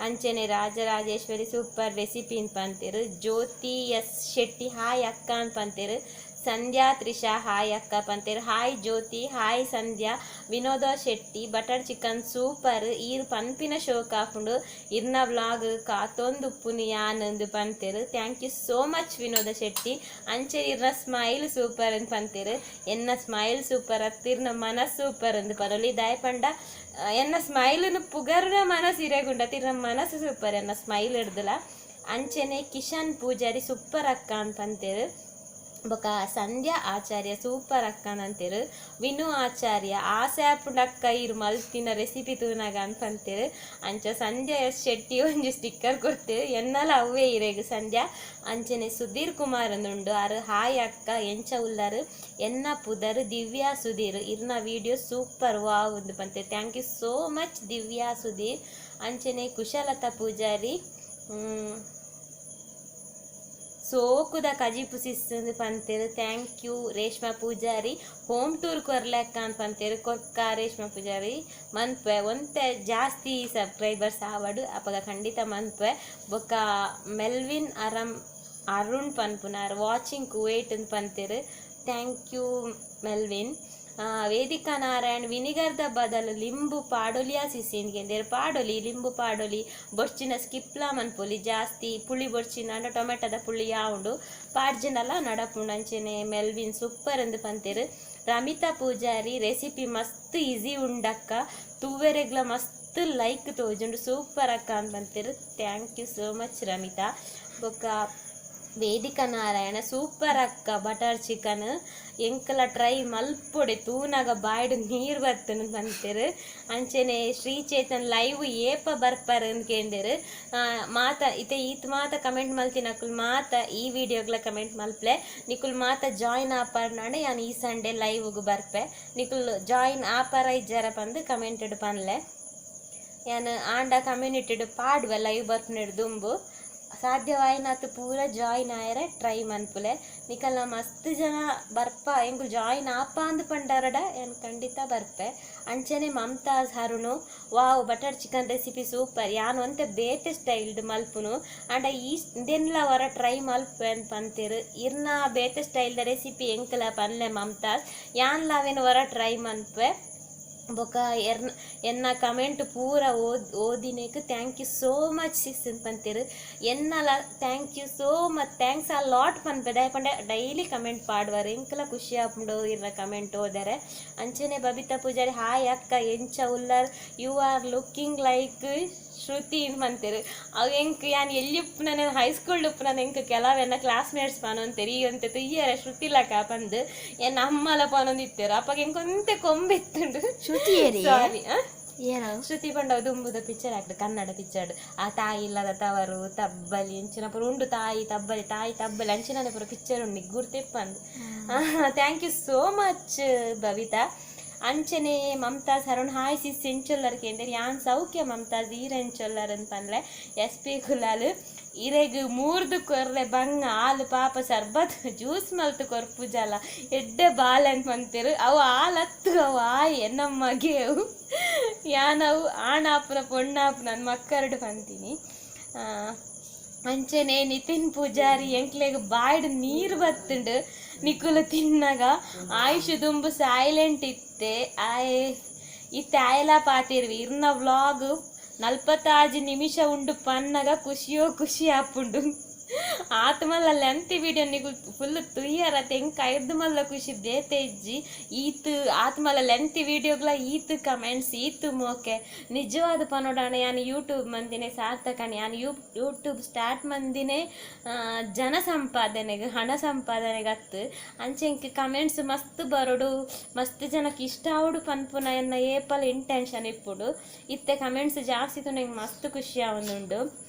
ಅಂಚನೆ ರಾಜರಾಜೇಶ್ವರಿ ಸೂಪರ್ ರೆಸಿಪಿ ಅಂತ ಪಂತೇರು. ಜ್ಯೋತಿ ಎಸ್ ಶೆಟ್ಟಿ ಹಾಯ್ ಅಕ್ಕ ಅಂತ ಪಂತೇರು. ಸಂಧ್ಯಾ ತ್ರಿಷಾ ಹಾಯ್ ಅಕ್ಕ ಪಂತೇರು. Hi Jyothi hi Sandhya. Vinoda Shetty butter chicken super ಈರ್ ಪನ್ಪಿನ ಶೋಕ್ ಆಪುಂಡು ಇರ್ನ ವ್ಲಾಗ್ ಕಾತೊಂದು ಉಪ್ಪುನು ಯಾನ್ ಅಂದು ಪಂತೇರು. Thank you so much Vinoda Shetty. ಅಂಚೆ ಇರ್ನ ಸ್ಮೈಲ್ ಸೂಪರ್ ಅಂದ್ ಪಂತೇರು. ಎನ್ನ ಸ್ಮೈಲ್ ಸೂಪರ್ ಅತ್ತಿರ್ನ ಮನಸ್ ಸೂಪರ್ ಅಂದ್ ಪನೊಲಿ ದಾಯ ಪಂಡ ಎನ್ನ ಸ್ಮೈಲ್ನು ಪುಗರ್ನ ಮನಸ್ಸು ಇರೆಗುಂಡ ತಿರ್ನ ಮನಸ್ಸು ಸೂಪರ್ ಎನ್ನ ಸ್ಮೈಲ್ ಹಿಡ್ದಲ. ಅಂಚೆನೆ ಕಿಶನ್ ಪೂಜಾರಿ ಸೂಪರ್ ಅಕ್ಕ ಅಂತ ಪಂತೇರು. ಬೊಕ ಸಂಧ್ಯಾ ಆಚಾರ್ಯ ಸೂಪರ್ ಅಕ್ಕನಂತೇರು. ವಿನು ಆಚಾರ್ಯ ಆಸೆ ಆಪುಂಡು ಅಕ್ಕ ಇರು ಮಲ್ತಿನ ರೆಸಿಪಿ ತೂನಾಗ ಅಂತ ಪಂತೇರು. ಅಂಚ ಸಂಧ್ಯಾ ಎಸ್ ಶೆಟ್ಟಿ ಒಂಜಿ ಸ್ಟಿಕ್ಕರ್ ಕೊಡ್ತೇವೆ ಎನ್ನಲ ಅವ್ವೇ ಇರೆಗ್ ಸಂಧ್ಯಾ. ಅಂಚನೆ ಸುಧೀರ್ ಕುಮಾರ್ ಅಂದುಂಡು ಆರು ಹಾಯ್ ಅಕ್ಕ ಎಂಚ ಉಲ್ಲರು ಎನ್ನ ಪುದರ್ ದಿವ್ಯಾ ಸುಧೀರ್ ಇರ್ನ ವಿಡಿಯೋ ಸೂಪರ್ ವಾವ್ ಅಂದು ಪಂತೇರು. Thank you so much Divya Sudhir. ಅಂಚನೆ ಕುಶಲತಾ ಪೂಜಾರಿ ಸೋಕುದ ಕಜಿಪು ಸಿಸ್ಸಂದು ಪಂತೇರು. Thank you Reshma Poojary. Home tour ಕೊರ್ಲೆಕ್ಕ ಅಂತ ಪಂತೇರು. ಕೊರ್ಕ ರೇಷ್ಮಾ ಪೂಜಾರಿ ಮನ್ಪೆ ಒಂತೆ ಜಾಸ್ತಿ ಸಬ್ಸ್ಕ್ರೈಬರ್ಸ್ ಆವಡು ಅಪಗ ಖಂಡಿತ ಮನ್ಪೆ. ಬೊಕ್ಕ ಮೆಲ್ವಿನ್ ಅರಮ್ ಅರುಣ್ ಪನ್ಪುನಾರ್ ವಾಚಿಂಗ್ ಕುವೇಟ್ ಅಂತ ಪಂತೇರು. Thank you Melvin. Vedika Narayan ವಿನಿಗರ್ದ ಬದಲು ಲಿಂಬು ಪಾಡೊಲಿಯಾ ಸಿಸಿನ್ಗೆಂದೇರು ಪಾಡೊಲಿ ಲಿಂಬು ಪಾಡೊಲಿ ಬೊಡ್ಚಿನ ಸ್ಕಿಪ್ಲಾ ಮನ್ಪೊಲಿ ಜಾಸ್ತಿ ಪುಳಿ ಬೊಡ್ಚಿನ ಅಂಡ ಟೊಮೆಟೊದ ಪುಳಿ ಯಾವುಂಡು ಪಾಡ್ಜಿನಲ ನಡಪುಂಡು. ಅಂಚೆನೆ ಮೆಲ್ವಿನ್ ಸೂಪರ್ ಅಂದು ಪಂತೇರು. ರಮಿತಾ ಪೂಜಾರಿ ರೆಸಿಪಿ ಮಸ್ತ್ ಈಸಿ ಉಂಡಕ್ಕ ತೂವೆರೆಗ್ಲ ಮಸ್ತ್ ಲೈಕ್ ತೋಜುಂಡು ಸೂಪರ್ ಅಕ್ಕ ಅಂತ ಪಂತೇರು. Thank you so much Ramitha. ಬೊಕ್ಕ ವೇದಿಕಾ ನಾರಾಯಣ ಸೂಪರ್ ಅಕ್ಕ ಬಟರ್ ಚಿಕನ್ ಎಂಕಲ ಟ್ರೈ ಮಲ್ಪೊಡೆ ತೂನಾಗ ಬಾಯ್ಡ್ ನೀರು ಬರ್ತನ ಪಂತೇರು. ಅಂಚೆನೆ ಶ್ರೀ ಚೇತನ್ ಲೈವ್ ಏಪ ಬರ್ಪರ್ ಅಂದ್ ಕೇಂದೇರು. ಮಾತ ಇತ್ತೆ ಈತ್ ಮಾತ ಕಮೆಂಟ್ ಮಲ್ತಿನ ಅಕುಲ್ ಮಾತ ಈ ವಿಡಿಯೋಗ್ಲ ಕಮೆಂಟ್ ಮಲ್ಪ್ಲೆ ನಿಕುಲ್ ಮಾತ ಜಾಯಿನ್ ಆಪರ್ ನಾಂಡ ಯಾನ್ ಈ ಸಂಡೇ ಲೈವ್ಗ್ ಬರ್ಪೆ ನಿಕುಲ್ ಜಾಯಿನ್ ಆಪರ ಇಜ್ಜಾರ ಪಂದ್ ಕಮೆಂಟೆಡ್ ಪನ್ಲೆ. ಯಾನ್ ಆಂಡ ಕಮ್ಯುನಿಟಿಡ್ ಪಾಡ್ವೆ ಲೈವ್ ಬರ್ಪುನೆಡ್ ದುಂಬು ಸಾಧ್ಯವಾಯಿನಾತ್ ಪೂರ ಜಾಯಿನ್ ಆಯರೆ ಟ್ರೈ ಮನ್ಪುಲೆ. ನಿಕಲ್ನ ಮಸ್ತ್ ಜನ ಬರ್ಪ ಎಂಕುಲು ಜಾಯಿನ್ ಆಪ ಅಂದ್ ಪಂಡಾರಡ ಯಾನ್ ಖಂಡಿತ ಬರ್ಪೆ. ಅಂಚನೆ Mumtaz Harun wow butter chicken recipe super ಯಾನ್ ಒಂತೆ ಬೇತೆ ಸ್ಟೈಲ್ಡ್ ಮಲ್ಪುನು ಆಂಡ ಈ ಇಂದೆನ್ಲ ವರ ಟ್ರೈ ಮಲ್ಪೆ ಅಂದ್ ಪಂತೇರು. ಇರ್ನ ಬೇತೆ ಸ್ಟೈಲ್ದ ರೆಸಿಪಿ ಎಂಕಲ ಪನ್ಲೆ ಮಮ್ತಾಜ್ ಯಾನ್ಲ ಅವೇನು ವರ ಟ್ರೈ ಮನ್ಪೆ. ಬೊಕ ಎನ್ನ ಕಮೆಂಟ್ ಪೂರ ಓದಿನೇಕ್ thank you so much sis ಅಂತ ಪಂತೇರು. ಎನ್ನಲ thank you so much thanks a lot ಪನ್ಪೆ ದಾಯೆ ಪಂಡ ಡೈಲಿ ಕಮೆಂಟ್ ಪಾಡುವರು ಎಂಕಲ ಖುಷಿ ಆಪುಂಡು ಇರ್ನ ಕಮೆಂಟ್ ಓದರೆ. ಅಂಚನೆ ಬಬಿತಾ ಪೂಜಾರಿ ಹಾಯ್ ಅಕ್ಕ ಎಂಚ ಉಲ್ಲರ್ you are looking like Shruti ಪಂತೇರು. ಅವು ಎಂಕ್ ಯಾನ್ ಎಲ್ಲಿ ಉಪ್ಪುನ ಹೈಸ್ಕೂಲ್ ಉಪ್ಪುನ ಎಂಕ್ ಕೆಲವೆನ್ನ ಕ್ಲಾಸ್ಮೇಟ್ಸ್ ಪನೊಂತೇರು ಈ ಒಂತೆ ತುಯ್ಯರೆ ಶ್ರುತಿ ಲಕ ಪಂದ್ ಎನ್ನ ಅಮ್ಮಲ ಪನೊಂದಿತ್ತೇರು ಅಪ್ಪಗ ಎಂಕೊಂತೆ ಕೊಂಬೆತ್ತುಂಡು. ಶ್ರುತಿ ಏರಿ? ಸಾರಿ ಏನ ಶ್ರುತಿ ಪಂಡ ದುಂಬುದ ಪಿಕ್ಚರ್ ಆಕ್ಟ್ ಕನ್ನಡ ಪಿಕ್ಚರ್ ಆ ತಾಯಿ ಇಲ್ಲದ ತವರು ತಬ್ಬಲಿ ಅಂಚಿನ ಪೂರ ಉಂಡು ತಾಯಿ ತಬ್ಬಲಿ ತಾಯಿ ತಬ್ಬಲಿ ಅಂಚಿನ ಪೂರ ಪಿಕ್ಚರ್ ಉಂಡು ಗುರ್ತಿಪ್ಪಂದು. Thank you so much Babita. ಅಂಚನೆ ಮಮತಾಜ್ ಅರುಣ್ ಹಾಯ್ ಸಿಸ್ ಎಂಚೊಲ್ಲರ್ ಕೇಂದ್ರ ಯಾನ್ ಸೌಖ್ಯ ಮಮತಾಜ್ ಈರ್ ಎಂಚೊಲ್ಲರ್ ಅಂತ ಪನ್ಲೆ. ಎಸ್ ಪಿ ಕುಲಾಲ್ ಇರೆಗ್ ಮೂರ್ದು ಕೊರ್ರೆ ಬಂಗ ಆಲು ಪಾಪ ಸರ್ಬತ್ ಜ್ಯೂಸ್ ಮಲ್ತು ಕೊರ್ಪುಜಲ ಎಡ್ಡೆ ಬಾಲೆ ಅಂತ ಪಂತೇರು ಅವು ಆಲತ್ತು ಅವು ಆಯ್ ಎನ್ನಮ್ಮಗೆ ಅವು ಯಾನವು ಆಣಾಪುನ ಪೊಣ್ಣಾಪುನ ನನ್ನ ಮಕ್ಕರಡು ಪಂತೀನಿ. ಅಂಚನೆ ನಿತಿನ್ ಪೂಜಾರಿ ಎಂಕ್ಲೆಗ್ ಬಾಯ್ಡ್ ನೀರು ಬತ್ತುಂಡು ನಿಕುಲು ತಿನ್ನಾಗ ಆಯುಷ್ ದುಂಬು ಸೈಲೆಂಟ್ ಇತ್ತೆ ಆಯೆ ಇತ್ತೆ ಆಯಲ ಪಾತಿರ್ವಿ ಇರ್ನ ವ್ಲಾಗ್ 45 ನಿಮಿಷ ಉಂಡು ಪನ್ನಗ ಖುಷಿಯೋ ಖುಷಿ ಆಪುಂಡು ಆತ ಮಲ್ಲ ಲೆಂತ್ ವಿಡಿಯೋ ನಿಗು ಫುಲ್ ತುಯ್ಯರ ತೆಂಕ ಐದು ಮಲ್ಲ ಖುಷಿ ಬೇತೆ ಇಜ್ಜಿ ಈತ್ ಆತ ಮಲ್ಲ ಲೆಂತ್ ವಿಡಿಯೋಗ್ಲ ಈತ್ ಕಮೆಂಟ್ಸ್ ಈತ್ ಮೋಕೆ ನಿಜವಾದ ಪನೋಡಾಣ ಯಾನ್ ಯೂಟ್ಯೂಬ್ ಮಂದಿನೇ ಸಾರ್ಥಕಣ ಯಾನ್ ಯೂಟ್ಯೂಬ್ ಸ್ಟಾರ್ಟ್ ಮಂದಿನೇ ಜನ ಸಂಪಾದನೆಗೆ ಹಣ ಸಂಪಾದನೆಗೆ ಅತ್ತು ಅಂಚೆ ಇಂಕ್ ಕಮೆಂಟ್ಸ್ ಮಸ್ತ್ ಬರೋಡು ಮಸ್ತ್ ಜನಕ್ಕೆ ಇಷ್ಟ ಆವಡು ಪನ್ಪುನ ಎನ್ನ ಏಪಲ್ ಇಂಟೆನ್ಷನ್ ಇಪ್ಪುಡು ಇತ್ತೆ ಕಮೆಂಟ್ಸ್ ಜಾಸ್ತಿ ನಂಗೆ ಮಸ್ತ್ ಖುಷಿ ಆವೊಂದುಂಡು.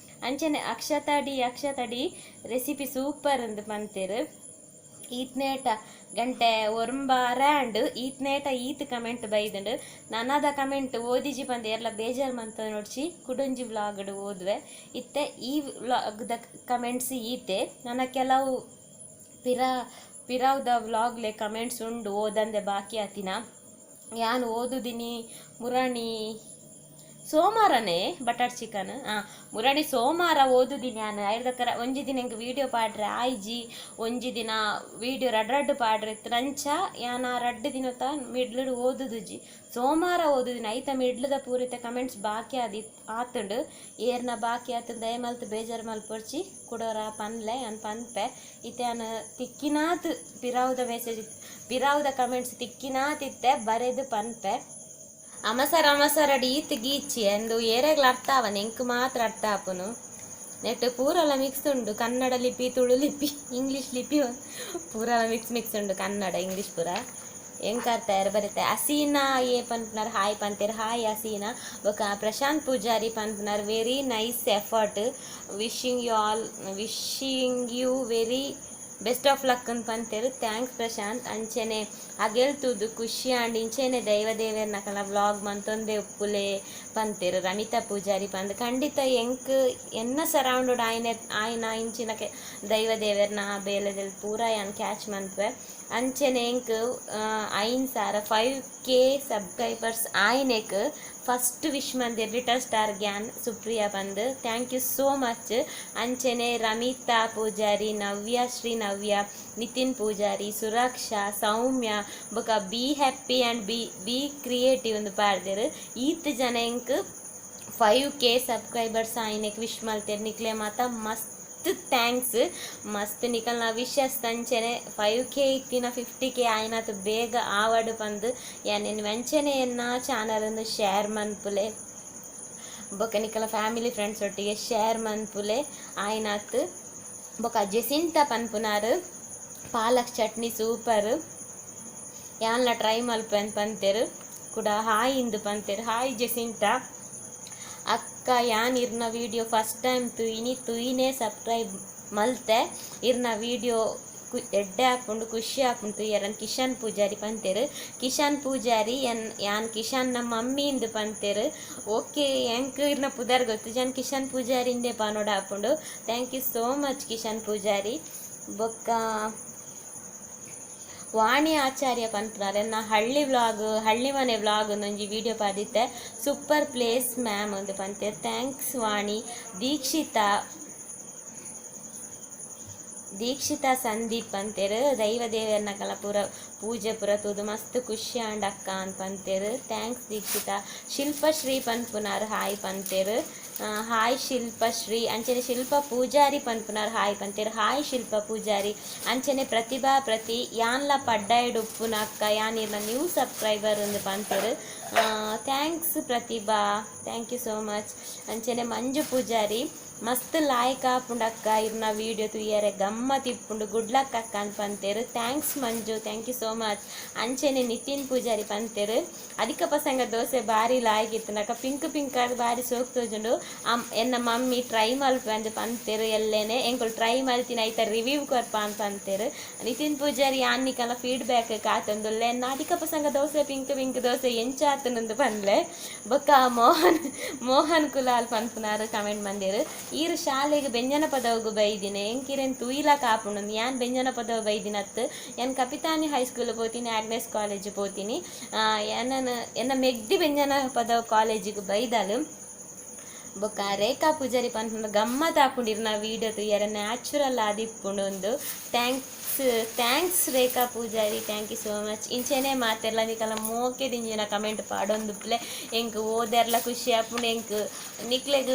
ಅಂಚನೆ ಅಕ್ಷತಾ ಡಿ ರೆಸಿಪಿ ಸೂಪರ್ ಅಂದು ಪಂತೇರು. ಈತ್ನೇಟ ಗಂಟೆ ಒರಂಬಾರ ಅಂಡ್ ಈತ್ನೇಟ ಈತ್ ಕಮೆಂಟ್ ಬೈದುಂಡು ನನದ ಕಮೆಂಟ್ ಓದಿಜಿ ಪಂದ್ ಏರ್ಲ ಬೇಜಾರ್ ಮಂತ ನೋಡ್ಸಿ ಕುಡೊಂಜಿ ವ್ಲಾಗ್ಡ್ ಓದುವೆ ಇತ್ತೆ ಈ ವ್ಲಾಗ್ದ ಕಮೆಂಟ್ಸ್ ಈತೆ ನನ್ನ ಕೆಲವು ಪಿರಾವ್ದ ವ್ಲಾಗ್ಲೆ ಕಮೆಂಟ್ಸ್ ಉಂಡು ಓದಂದೆ ಬಾಕಿ ಆತಿನ ಯಾನ್ ಓದುದಿನಿ ಮುರಣಿ ಸೋಮಾರನೇ ಬಟರ್ ಚಿಕನ್ ಮುರಣಿ ಸೋಮಾರ ಓದುದಿನಿ ಯಾನ್ ಐರ್ದಕ್ಕರ ಒಂಜಿ ದಿನ ಎಂಕ್ ವೀಡಿಯೋ ಪಾಡ್ರೆ ಆಯ್ಜಿ ಒಂಜಿ ದಿನ ವೀಡಿಯೋ ರಡ್ ರಡ್ಡು ಪಾಡ್ರೆ ಇತ್ತು ಯಾನ ರಡ್ಡು ದಿನತ ಮಿಡ್ಲುಡು ಓದುದುಜಿ ಸೋಮಾರ ಓದುದಿನ ಐತ ಮಿಡ್ಲದ ಪೂರಿತ ಕಮೆಂಟ್ಸ್ ಬಾಕಿ ಆದಿ ಆತುಂಡು ಏರ್ನ ಬಾಕಿ ಆತುಂಡು ದಯಮಲ್ತ್ ಬೇಜಾರು ಮಲ್ಪೊಡ್ಚಿ ಕುಡೋರ ಪನ್ಲೆ ಯಾನ್ ಪನ್ಪೆ ಇತ್ತೆ ಯಾನ್ ತಿಕ್ಕಿನಾತ್ ಪಿರಾವುದ ಮೆಸೇಜ್ ಪಿರಾವುದ ಕಮೆಂಟ್ಸ್ ತಿಕ್ಕಿನಾತ್ ಇತ್ತೆ ಬರೆದು ಪನ್ಪೆ. ಅಮಸರ ಅಮಸರಡಿ ಈತ್ ಗೀಚಿ ಎಂದು ಏರೆಗ್ಲ ಅರ್ಥ ಅವನ್ ಎಂಕ್ ಮಾತ್ರ ಅರ್ಥ ಆಪುನು ನೆಟ್ ಪೂರಲ ಮಿಕ್ಸ್ ಉಂಡು ಕನ್ನಡ ಲಿಪಿ ತುಳು ಲಿಪಿ ಇಂಗ್ಲೀಷ್ ಲಿಪಿ ಪೂರಲ ಮಿಕ್ಸ್ ಮಿಕ್ಸ್ ಉಂಡು ಕನ್ನಡ ಇಂಗ್ಲೀಷ್ ಪೂರ ಎಂಕ್ ಅರ್ಥ ಯಾರು ಬರುತ್ತೆ. ಅಸೀನಾ ಏ ಪನ್ಪುನಾರ್ ಹಾಯ್ ಪಂತೇರ್ ಹಾಯ್ ಅಸೀನಾ ಬೊಕ Prashant Poojary ಪನ್ಪುನಾರ್ very nice effort wishing you all wishing you very best of luck ಅಂತ ಪಂತೇರು. Thanks Prashant. ಅಂಚೆನೆ ಅಗೆಲ್ತುದು ಖುಷಿ ಆಂಡ್ ಇಂಚೆನೆ ದೈವ ದೇವೆರ್ನಕಲ ವ್ಲಾಗ್ ಮಂತೊಂದೆ ಉಪ್ಪುಲೆ ಪಂತೇರು ರಮಿತಾ ಪೂಜಾರಿ ಪಂದ್. ಖಂಡಿತ ಎಂಕ್ ಎನ್ನ ಸರೌಂಡ್ ಆಯ್ನೆ ಆಯ್ನ ಇಂಚಿನ ದೈವ ದೇವೆರ್ನ ಬೇಲೆದೆಲ್ ಪೂರ ಯಾನ್ ಕ್ಯಾಚ್ ಮನ್ಪೆ. ಅಂಚೆನೆ ಎಂಕ್ 5,000 5K subscribers ಆಯ್ನೆಕ್ ಫಸ್ಟ್ ವಿಶ್ ಮಂದಿರ್ ಲಿಟಲ್ ಸ್ಟಾರ್ ಗ್ಯಾನ್ ಸುಪ್ರಿಯಾ ಬಂದು thank you so much. ಅಂಚೆನೆ ರಮಿತಾ ಪೂಜಾರಿ ನವ್ಯ ಶ್ರೀ ನವ್ಯ ನಿತಿನ್ ಪೂಜಾರಿ ಸುರಕ್ಷಾ ಸೌಮ್ಯ ಬೊಕ be happy and be creative ಒಂದು ಪಾಡ್ದೇರು ಈತ್ ಜನ ಎಂಕ್ 5K subscribers ಆಯ್ನೆಕ್ ವಿಶ್ ಮಲ್ತೇರ್ ನಿಕ್ಲೆ ಮಾತ ಮಸ್ತ್ thanks ಮಸ್ತ್ ನಿಕಲ್ನ ವಿಶಸ್ ಅಂಚೆನೆ 5K ಇತ್ತಿನ 50K ಆಯ್ನಾತ್ ಬೇಗ ಆವಡು ಪಂದು ಯಾನ್ ವಂಚನೆ ಎನ್ನ ಚಾನಲ್ ಅನ್ನು ಶೇರ್ ಮನ್ಪುಲೆ ಬೊಕ ನಿಕಲ ಫ್ಯಾಮಿಲಿ ಫ್ರೆಂಡ್ಸ್ ಒಟ್ಟಿಗೆ ಶೇರ್ ಮನ್ಪುಲೆ ಆಯ್ನಾತ್ ಬೊಕ ಜೆಸಿಂತ ಪನ್ಪುನಾರು ಪಾಲಕ್ ಚಟ್ನಿ ಸೂಪರ್ ಯಾನ್ಲ ಟ್ರೈ ಮಲ್ಪೆ ಅಂತ ಪಂತೇರು ಕೂಡ ಹಾಯ್ ಇಂದು ಪಂತೇರು ಹಾಯ್ ಜೆಸಿಂತ. ಅಕ್ಕ ಯಾನ್ ಇರ್ನ ವೀಡಿಯೋ ಫಸ್ಟ್ ಟೈಮ್ ತುಯಿನಿ ತುಯಿನೇ ಸಬ್ಸ್ಕ್ರೈಬ್ ಮಲ್ತೆ ಇರ್ನ ವೀಡಿಯೋ ಎಡ್ಡೆ ಆಪುಂಡು ಖುಷಿ ಆಪುಂಡು ತುಯ್ಯರನ್ ಕಿಶನ್ ಪೂಜಾರಿ ಪಂತೇರು. ಕಿಶನ್ ಪೂಜಾರಿ ಯಾನ್ ಕಿಶನ್ ನಮ್ಮ ಮಮ್ಮಿ ಇಂದು ಪಂತೇರು. ಓಕೆ ಎಂಕ್ ಇರ್ನ ಪುದರ್ ಗೊತ್ತು ಜನ್ ಕಿಶನ್ ಪೂಜಾರಿ ಇಂದೇ ಪಾನೋಡ ಆಪುಂಡು. Thank you so much Kishan Poojary. ಬೊಕ್ಕ ವಾಣಿ ಆಚಾರ್ಯ ಪನ್ಪುನಾರ್ ಎನ್ನ ಹಳ್ಳಿ ವ್ಲಾಗ್ ಹಳ್ಳಿ ಮನೆ ವ್ಲಾಗ್ ಒಂದೊಂಜಿ ವೀಡಿಯೋ ಪಾದಿತ್ತೆ ಸೂಪರ್ ಪ್ಲೇಸ್ ಮ್ಯಾಮ್ ಒಂದು ಪಂತೇರ್. Thanks ವಾಣಿ. ದೀಕ್ಷಿತಾ ದೀಕ್ಷಿತಾ ಸಂದೀಪ್ ಅಂತೇರು ದೈವ ದೇವೆರ್ನಕಲ ಪೂರ ಪೂಜೆ ಪೂರ ತೂದು ಮಸ್ತ್ ಖುಷಿ ಆಂಡ್ ಅಕ್ಕ ಅಂತ ಪಂತೇರು. Thanks Dikshita. Shilpashree ಪನ್ಪುನಾರ್ ಹಾಯ್ ಪಂತೇರು. ಹಾಯ್ ಶಿಲ್ಪಶ್ರೀ. ಅಂಚನೆ ಶಿಲ್ಪ ಪೂಜಾರಿ ಪನ್ಪುನಾರ್ ಹಾಯ್ ಪಂತೇರು. ಹಾಯ್ ಶಿಲ್ಪ ಪೂಜಾರಿ. ಅಂಚನೆ ಪ್ರತಿಭಾ ಪ್ರತಿ ಯಾನ್ಲ ಪಡ್ಡಾಯ್ಡ್ ಉಪ್ಪುನ ಅಕ್ಕ ಯಾನ್ ಇರ್ನ ನ್ಯೂ ಸಬ್ಸ್ಕ್ರೈಬರ್ ಒಂದು ಪಂತೇರು. Thanks Prathibha, thank you so much. ಅಂಚನೆ ಮಂಜು ಪೂಜಾರಿ ಮಸ್ತ್ ಲಾಯ್ಕ್ ಆಪುಂಡು ಅಕ್ಕ ಇರ್ನ ವೀಡಿಯೋ ತುಯ್ಯರೆ ಗಮ್ಮತ್ ಇಪ್ಪುಂಡು ಗುಡ್ ಲಕ್ ಅಕ್ಕ ಅಂತ ಪಂತೇರು. Thanks Manju, thank you so much. ಅಂಚನೆ ನಿತಿನ್ ಪೂಜಾರಿ ಪಂತೇರು ಅಧಿಕ ಪ್ರಸಂಗ ದೋಸೆ ಬಾರಿ ಲಾಯ್ಕ್ ಇತ್ತು ನಕ ಪಿಂಕ್ ಪಿಂಕ್ ಆದ್ ಬಾರಿ ಸೋಕ್ ತೋಜುಂಡು ಎನ್ನ ಮಮ್ಮಿ ಟ್ರೈ ಮಲ್ಪೆ ಅಂದ್ ಪಂತೇರು ಎಲ್ಲೇನೆ ಎಂಕುಲು ಟ್ರೈ ಮಲ್ತಿನ ಐತ ರಿವ್ಯೂ ಕೊರ್ಪ ಅಂತ ಪಂತೇರು. ನಿತಿನ್ ಪೂಜಾರಿ ಯಾನ್ನಿಕಲ ಫೀಡ್ಬ್ಯಾಕ್ ಕಾತೊಂದುಲ್ಲೆ ಎನ್ನ ಅಧಿಕ ಪ್ರಸಂಗ ದೋಸೆ ಪಿಂಕ್ ಪಿಂಕ್ ದೋಸೆ ಎಂಚಾತನಂದು ಪನ್ಲೆ. ಬೊಕ್ಕ ಮೋಹನ್ ಮೋಹನ್ ಕುಲಾಲ್ ಪನ್ಪುನಾರು ಕಮೆಂಟ್ ಮಂದಿರು ಈರ್ ಶಾಲೆಗ್ ಬೆಂಜನ ಪದವುಗು ಬೈದಿನಿ. ಎಂಕ್ ಇರೆನ್ ತೂಯಿಲಕ ಆಪುಂಡು. ಯಾನ್ ಬೆಂಜನ ಪದವು ಬೈದಿನತ್. ಯಾನ್ ಕಪಿತಾನಿ high school Pothineni, Agnes college Pothineni. ಎನ್ನನ್ ಎನ್ನ ಮೆಗ್ದಿ ಬೆಂಜನ ಪದವು ಕಾಲೇಜಿಗ್ ಬೈದಾಲ್. ಬೊಕ್ಕ ರೇಖಾ ಪೂಜಾರಿ ಪನ್ಪುನ ಗಮ್ಮತ್ ಆಪುಂಡು ಇರ್ನ ವೀಡಿಯೋ ತೂಯರೆ, ನ್ಯಾಚುರಲ್ ಆದಿಪ್ಪುಂಡು ಉಂದು. Thanks, thanks Rekha Poojary, thank you so much. ಇಂಚೆನೆ ಮಾತೆರ್ಲ ನಿಕಲ ಮೋಕೆ ದಿಂಜಿನ ಕಮೆಂಟ್ ಪಾಡೊಂದುಪ್ಪುಲೆ. ಎಂಕ್ ಓದೆರ್ಲ ಖುಷಿ ಆಪುಂಡು. ಎಂಕ್ ನಿಕ್ಲೆಗ್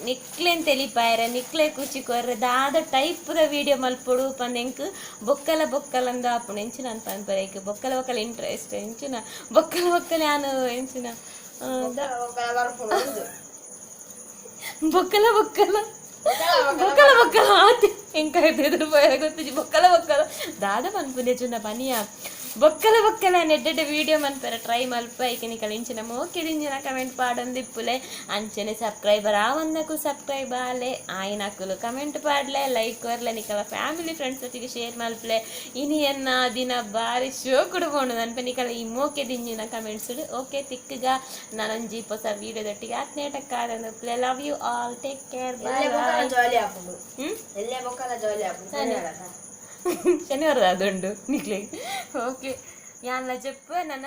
ನಿಕ್ಲೆನ್ ತೆಲಿಪಾಯರೆ, ನಿಕ್ಲೆ ಖುಷಿ ಕೊರ್ರೆ, ದಾದ ಟೈಪ್ದ ವೀಡಿಯೋ ಮಲ್ಪೊಡು ಪಂದ್ ಎಂಕ್ ಬೊಕ್ಕಲ ಬೊಕ್ಕಲಂದು ಆಪುಂಡು. ಎಂಚಿನ ಅಂತ ಪನ್ಪರೆ, ಎಂಕ್ ಬೊಕ್ಕಲ ಬೊಕ್ಕಲ ಇಂಟ್ರೆಸ್ಟ್ ಎಂಚಿನ ಬೊಕ್ಕಲ ಬೊಕ್ಕಲ ಯಾನ್ ಎಂಚಿನ ಬೊಕ್ಕಲ ಬೊಕ್ಕಲ ಬೊಕ್ಕಲ ಬೊಕ್ಕಲ ಆತೆ. ಎಂಕ ಎದುರು ಪೋಯೆರೆ ಗೊತ್ತಿಜ್ಜಿ. ಬೊಕ್ಕಲ ಬೊಕ್ಕಲ ದಾದ ಪನ್ಪುನೆ ಚುನ್ನ ಪನಿಯ. ಬೊಕ್ಕಲ ಬೊಕ್ಕಲ ನೆಡ್ಡೆಡ್ಡೆ ವೀಡಿಯೋ ಮನ್ಪೆರೆ ಟ್ರೈ ಮಲ್ಪ. ಐಕೆ ನಿಕಲ್ ಇಂಚಿನ ಮೋಕೆ ದಿಂಜಿನ ಕಮೆಂಟ್ ಪಾಡೊಂದಿಪ್ಪುಲೆ. ಅಂಚನೆ ಸಬ್ಸ್ಕ್ರೈಬರ್ ಆವಂದಕು ಸಬ್ಸ್ಕ್ರೈಬ್ ಆಲೆ, ಆಯಿನಕುಲು ಕಮೆಂಟ್ ಪಾಡ್ಲೆ, ಲೈಕ್ ಕೊರ್ಲೆ, ನಿಕಲ ಫ್ಯಾಮಿಲಿ ಫ್ರೆಂಡ್ಸ್ ಒಟ್ಟಿಗೆ ಶೇರ್ ಮಲ್ಪಲೆ. ಇನಿ ಎನ್ನ ದಿನ ಬಾರಿ ಶೋಕುಡು ಪೋಂಡು ಅನ್ಪೆ ನಿಕಲ ಈ ಮೋಕೆ ದಿಂಜಿನ ಕಮೆಂಟ್ಸ್. ಓಕೆ, ತಿಕ್ಕುಗ ನಾನೊಂಜಿ ಪೊಸ ವೀಡಿಯೋದೊಟ್ಟಿಗೆ. ಆತ್ನೇಟಕ್ಕಾದಂದು. Love you all, take care, bye bye. ಜಾಲಿ ಆಪುಂಡು. ಹ್ಮ್. ಎಲ್ಲೇ ಬೊಕ್ಕಲ ಜಾಲಿ ಆಪುಂಡು. ಶನಿವಾರ ಅದುಂಡು ನಿಕ್ಲೆ. ಓಕೆ, ಯಾನ್ಲ ಜೆಪ್ಪು ನನ.